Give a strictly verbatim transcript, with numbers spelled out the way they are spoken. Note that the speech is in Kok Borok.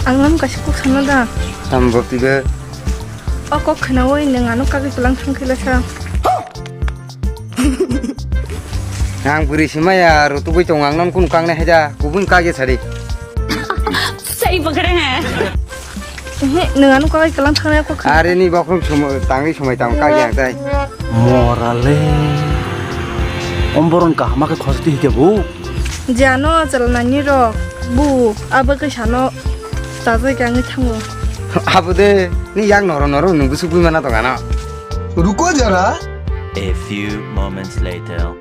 Ang nang kaisa kok sana da. Tamo bo twibo? O kok khnawi nwng ano kagwi kwlang thang khe lasa. Ang bwrwi si maya rw tubui tongo, ang nang kunu kang nai hai da, kubun kagwi sadi. Sai pokra hai. Ehe, nwng ano kagwi kwlang thang nai kok khna. Are ni bokhrom sumo-, tangwi sumai tang kagwi ang tai. Morale. Omboron kahama khe khosti hike bu. Jano chwla nani rok bu abo khe sano chajai khe angwi thango. Abo de ni yak noro noro nung busuk bui mana tong ano. Ruko jara. A few moments later.